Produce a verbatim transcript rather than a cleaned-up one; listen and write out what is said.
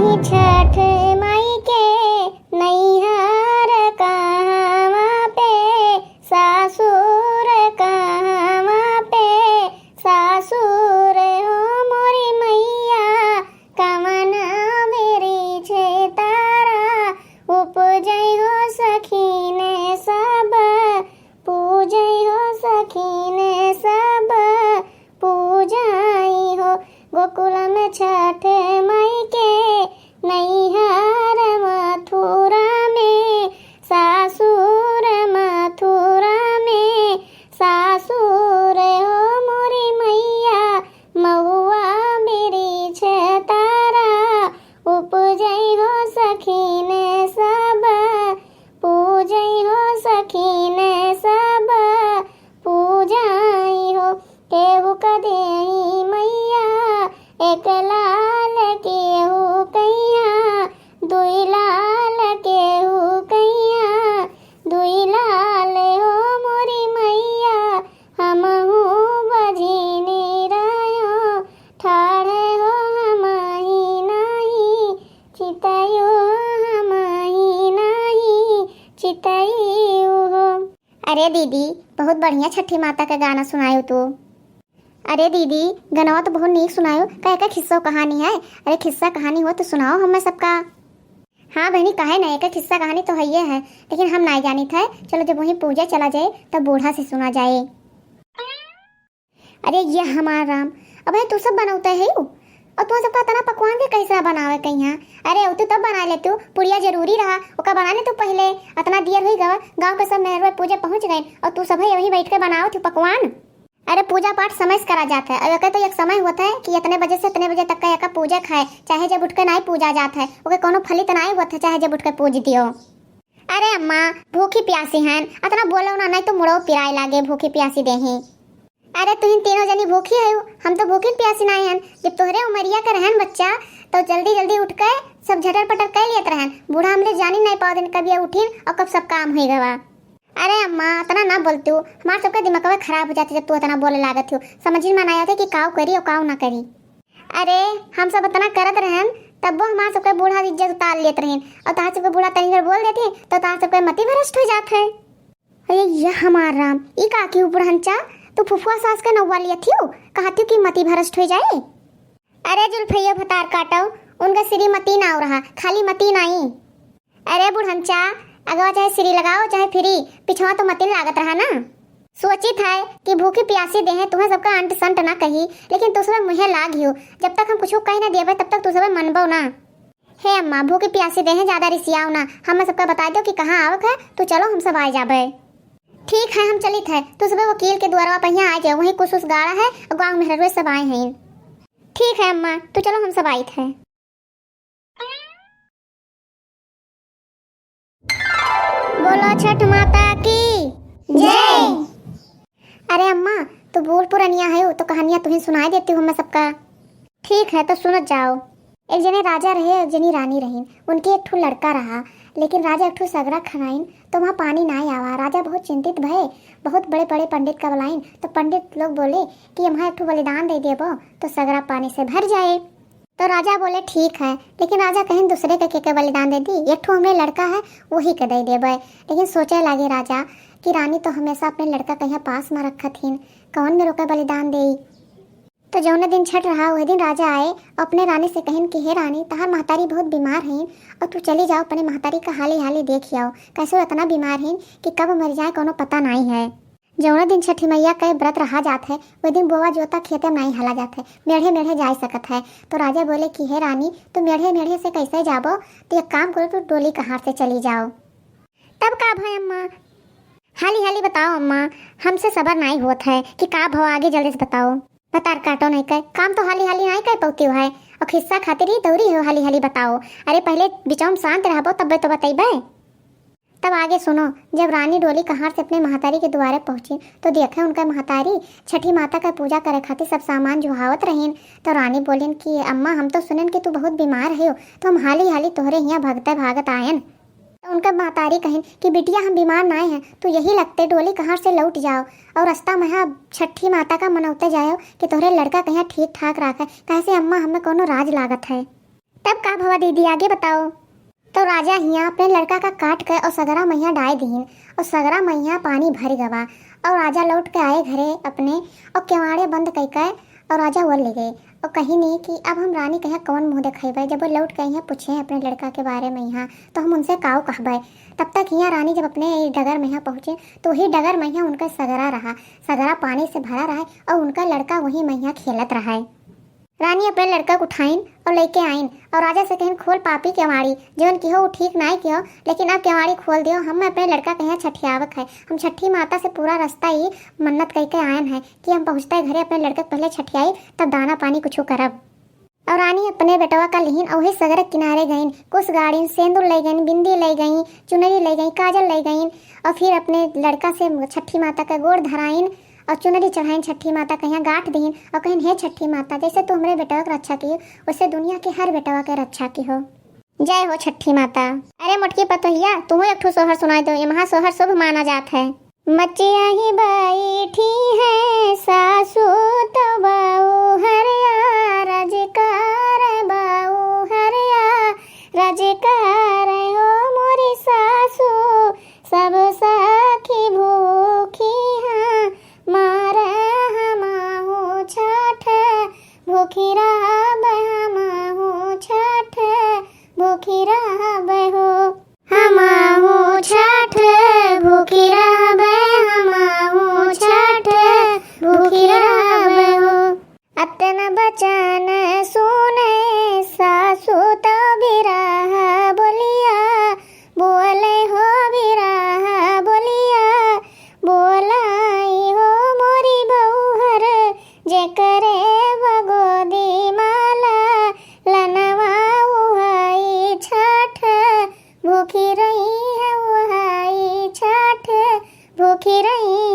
छठ माई के नैहर कहवा पे, सासुर कहवा पे, सासुर हो मोरी मैया, कवन बिरिछ तारा उपजै हो सखीन सब, पूजै हो सखीन सब, पूजाई हो। गोकुल में छठ माई के, नैहर मथुरा में, सासुर मथुरा में, सासुर हो मोरी मैया, महुआ बिरिछ तारा उपजै हो सखीन सब, पूजै हो सखीन सब, पूजाई हो। केहू क देई मैया एक लाल, केहू कहिया दुई लाल, केहू कहिया दुई लाल हो मोरी मैया, हमहू बझिनी रह्यो ठाढ़ हो, हमही नाही चितयो, हमही नाही चितयो हो। अरे दीदी, बहुत बढ़िया छठी माता का गाना सुनायो तू। अरे दीदी, गनवा तो बहुत नीक सुनायो, का एकर खिस्सा कहानी है? अरे खिस्सा कहानी हो तो सुनाओ हमें सबका। हाँ बहनी, काहे ना, एकर खिस्सा कहानी तो हइये है, लेकिन हम नाई जानित है। चलो जब वहीं पूजा चला जाए तब बूढ़ा से सुना जाए। अरे ये हमार राम, अबे तू सब बनौते है यू? और तू सबका इतना पकवान के कैसे बनावे कहीं? अरे वो तू तब बना लेतू, पुड़िया जरूरी रहा, ओका बना ले तू पहले। इतना देर हुई गवा, गाँव के सब मेहरवे पूजे पहुँच गए और तू सब है वहीं बैठ के बनावत हो पकवान। अरे पूजा पाठ समय से करा जात है, और एकर तो एक समय होत है कि इतने बजे से इतने बजे तक का एका पूजे खाए, चाहे जब उठ के नाई पूजा जात है, ओके कोनो फलित नाई होत है, चाहे जब उठ के पूज दियो। अरे अम्मा, भूखी प्यासी हन, अतना बोलो ना, नहीं तो मुड़ो पिराए लागे भूखी प्यासी देही। अरे तुहिन तीनों जनी भूखी है, हम तो भूखी प्यासी नाई हन। जब तोहरे उमरिया के रहन बच्चा, तो जल्दी जल्दी उठ के सब झटर पटर कर लियत रहन। बूढ़ा हमरे जानी नहीं पाओ दिन कब ये उठिन और कब सब काम हुई गवा। अरे अम्मा, अतना ना बोलतू, हमार सबके दिमागवा खराब हो जाते जब तू अतना बोले लागत हो। समझ में ना आते कि काऊ करी और काऊ ना करी। अरे, हम सब अतना करत रहन, तब्बो हमार सबके बूढ़ा इज्जत उतार लेत रहिन, और तहार सबके बूढ़ा तनी देर बोल देती, तो तहार सबके मति भ्रष्ट हो जात है। अरे, यह हमार राम, ई का की बुढ़नचा, तू फुफुआ सास के नौवा लियत हियो, कहत हियो कि मति भ्रष्ट हो जाए। अरे, जुल्फैया भतार काटो, उनका श्रीमती नाव रहा, खाली मती नाई। अरे बुढ़नचा, अगवा चाहे श्री लगाओ, चाहे फ्री, पिछवा तो मतिन लागत रहा ना। सोचित है कि भूखी प्यासी देहे, तुहें सबका अंट संट ना कही, लेकिन तू सब मुँहे लाग हियो। जब तक हम कुछ कह ना देबे, तब तक तू सब मनबो ना। हे अम्मा, भूखी प्यासी देहे, ज्यादा रिसियाओ ना। हम सबका बताइ दो कि कहाँ आवक है, तू चलो, हम सब आए जाबे। ठीक है, हम चलित है। तू सब वकील के दुआरवा पहिया आ जाओ, वहीं कुछ उस गाड़ा है और गाँव में हरवे सब आए हैं। ठीक है अम्मा, तू चलो, हम सब आइत है। बोलो छठ माता की जय। अरे अम्मा, तू बूढ़ पुरनिया है, तो कहानियाँ तुही सुनाई देती हूँ मैं सबका। ठीक है, तो सुनत जाओ। एक जने राजा रहे, एक जनी रानी रहीन। उनके एक ठो लड़का रहा, लेकिन राजा एक ठो सगरा खनाइन, तो वहाँ पानी ना आवा। राजा बहुत चिंतित भये, बहुत बड़े बड़े पंडित का बुलाइन, तो पंडित लोग बोले कि वहाँ एक ठो बलिदान दे देबो, तो सगरा पानी से भर जाए। तो राजा बोले, "ठीक है।" लेकिन राजा कहिन, "दूसरे के, के, के बलिदान दे दी, एक ठो हमरे लड़का है, वही के दे देबे।" लेकिन सोचे लागे राजा कि रानी तो हमेशा अपने लड़का कहिया पास में रखत हिन, कौन मेरे ओके बलिदान देई? तो जौने दिन छठ रहा, वही दिन राजा आए, अपने रानी से कहिन कि, "हे रानी, तहार महतारी बहुत बीमार हईन, और तू चली जाओ अपने महतारी का हाली हाली देख आओ, कैसे वो इतना बीमार हईन कि कब मर जाए, कोनो पता नाई है।" जौना दिन छठी मैया के व्रत रहा जात है, वही दिन बोवा जोता खेते में नाई हला जात है, मेढ़े मेढ़े जाए सकत है। तो राजा बोले कि, "हे रानी, तू मेढ़े मेढ़े से कैसे जाबो? तो एक काम करो, तू डोली कहार से चली जाओ।" तब का भाई अम्मा? हाली हाली बताओ अम्मा, हमसे सबर नाई होत है कि का भाव आगे, जल्दी से बताओ। भतार काटो नहीं कहे, काम तो हाली हाली नाई कह पौती है, और खिस्सा खातिर ही दौरी हो, हाली हाली बताओ। अरे पहले बिचौम शांत रहबो तब्बे तो बतैबे। तब आगे सुनो, जब रानी डोली कहार से अपने महतारी के दुआरे पहुँची, तो देखे उनका महतारी छठी माता का पूजा करे खातिर सब सामान जुहावत रहीन। तो रानी बोलिन कि, "अम्मा, हम तो सुनन कि तू बहुत बीमार है, तो हम हाली हाली तोहरे हियाँ भगते भागत आयन।" तो उनका महतारी कहिन कि, "बिटिया, हम बीमार नाय हैं, तू यही लगते डोली कहार से लौट जाओ और रास्ता में हाँ छठी माता का मनौते जाओ कि तोहरे लड़का कहिया ठीक ठाक राखे, काहे से अम्मा हमें कोनो राज लागत है।" तब का भवा दीदी, आगे बताओ। तो राजा हियाँ अपने लड़का का काट के और सगरा महिया डाय दीन और सगरा महिया पानी भर गवा। और राजा लौट के आए घरे अपने और केवाड़े बंद कई के और राजा ओर ले गए। और कही नहीं कि अब हम रानी के यहाँ कौन मुँह देखेबे, जब वो लौट के यहाँ पूछे अपने लड़का के बारे में यहाँ तो हम उनसे काऊ कहबे। तब तक हियाँ रानी जब अपने डगर महिया पहुँचे तो वही डगर महिया उनका सगरा रहा, सगरा पानी से भरा रहा और उनका लड़का वही महिया खेलत रहा। रानी अपने लड़का के उठाइन और लेके आइन और राजा से कहिन, "खोल पापी केवाड़ी, जवन किहो उ ठीक नाई किहो, लेकिन अब केवाड़ी खोल दियो, हम अपने लड़का के यहाँ छठियावक है। हम छठी माता से पूरा रास्ता ही मन्नत कई के आयन है कि हम पहुँचते घरे अपने लड़का के पहले छठियाई, तब दाना पानी कुछ करब।" और रानी अपने बेटवा का लिहिन और वही सगरक किनारे गईन, कुछ गाड़ीन, सेंदुर ले गईन, बिंदी ले गईं, चुनरी ले गईं, काजल ले गईं और फिर अपने लड़का से छठी माता का गोड़ धराइन और चुनरी चढ़ाइन, छठी माता के यहाँ गांठ दीन और कहिन, "हे छठी माता, जैसे तू हमरे बेटवा के रक्षा की, वैसे दुनिया के हर बेटवा के रक्षा की हो। जय हो छठी माता।" अरे मोटकी पतोहिया, तुहू एक ठो सोहर सुनाई दो, ये महा सोहर शुभ माना जात है। मचिया ही बैठी है सासू तो बहू हरिया, रजकार बहू हरिया, रजकार हो मोरी सासू, सब सखी भूखी हैं, मारे हमहू छठ भूखी रहब, हमहू छठ भूखी रहब हो। हमहू छठ भूखी रहब, हमहू छठ भूखी रहब हो। अतन बचन सुने सासू तो बिरहा बोलिया बोले हो, बिरहा बोलिया बोलाई हो मोरी बउहर, जेकरे बगोदी माला लनवा उहाई छठ भूखी रही है, उहाई छठ भूखी रही